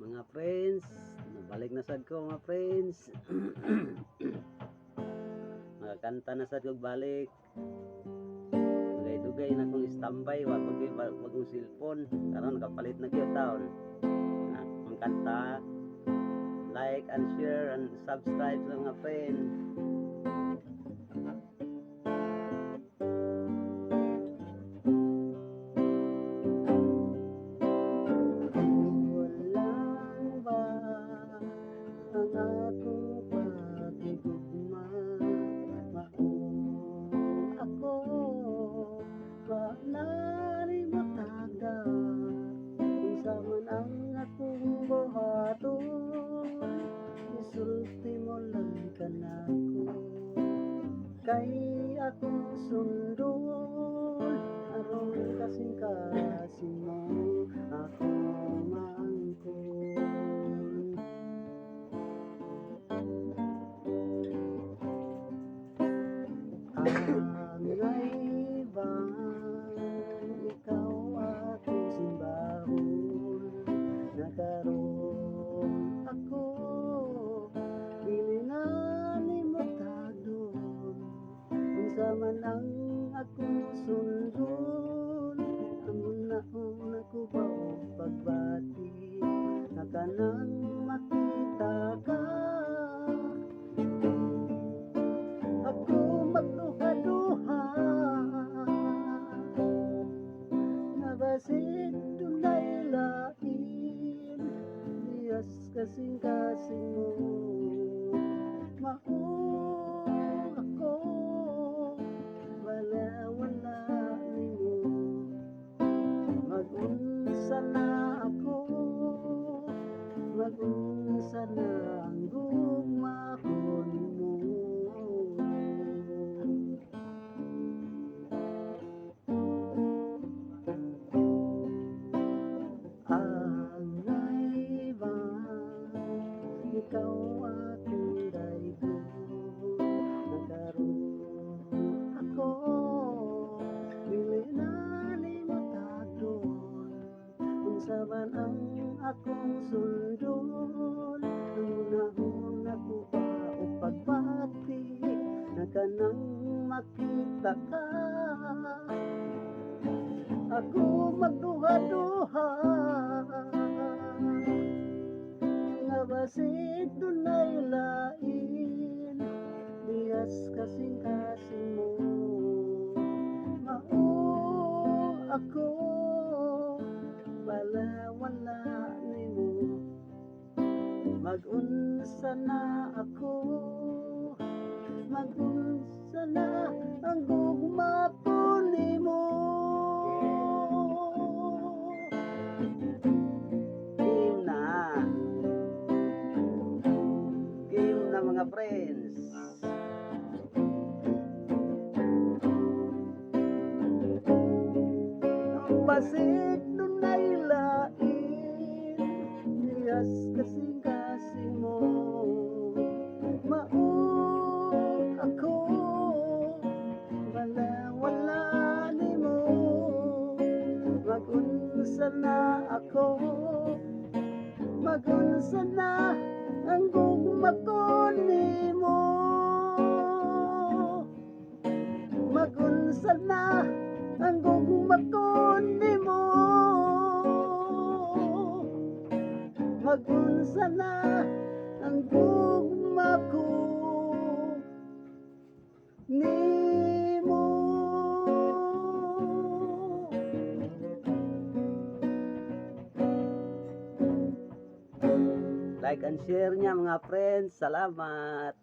Mga friends, nabalik na sad ko, mga friends. Makakanta na sad kog balik. Dugay-dugay na kong standby, wa pa gyud bagong cellphone. Karon nakapalit na gyud taon. Na, mangkanta, like and share and subscribe sa mga friend. Walang ba ang akong pagigugma, maong ako wala nimo tagda. Unsa man ang akong buhaton, isulti mo lang kanako, kay akong sundon aron kasing-kasing mo ako maangkon. Angay bang ikaw akong simbahon, na karon ako dili na nimo tagdon. Unsa man ang akong sundon, ang una-una ko ba og pagbati na kanang makita ka, ako magduha-duha na basig dunay lain diyas kasing-kasing mo, maong ako wala wala nimo. Mag-unsa na ako, mag-unsa na ang gugma ko nimo. Angay ba ikaw akong daygon, na karon ako dili na nimo tagdon. Unsa man ang akong sundon, ang una-una ko pa og pagbati na kanang makita ka, ako magduha-duha nga basig dunay lain diyas kasing-kasing mo, mao ako wala wala nimo. Mag-unsa na ako, mag-unsa na ang gugma ko nimo. Game na. Game na, mga friends. Ang basig dunay lain diyas kasing-kasing mo, mao ako wala wala nimo. Mag-unsa na ako, mag-unsa na ang gugma ko nimo. Mag-unsa na ang gugma ko nimo. Mag-unsa na ang gugma ko nimo. Like and share niya, mga friends. Salamat.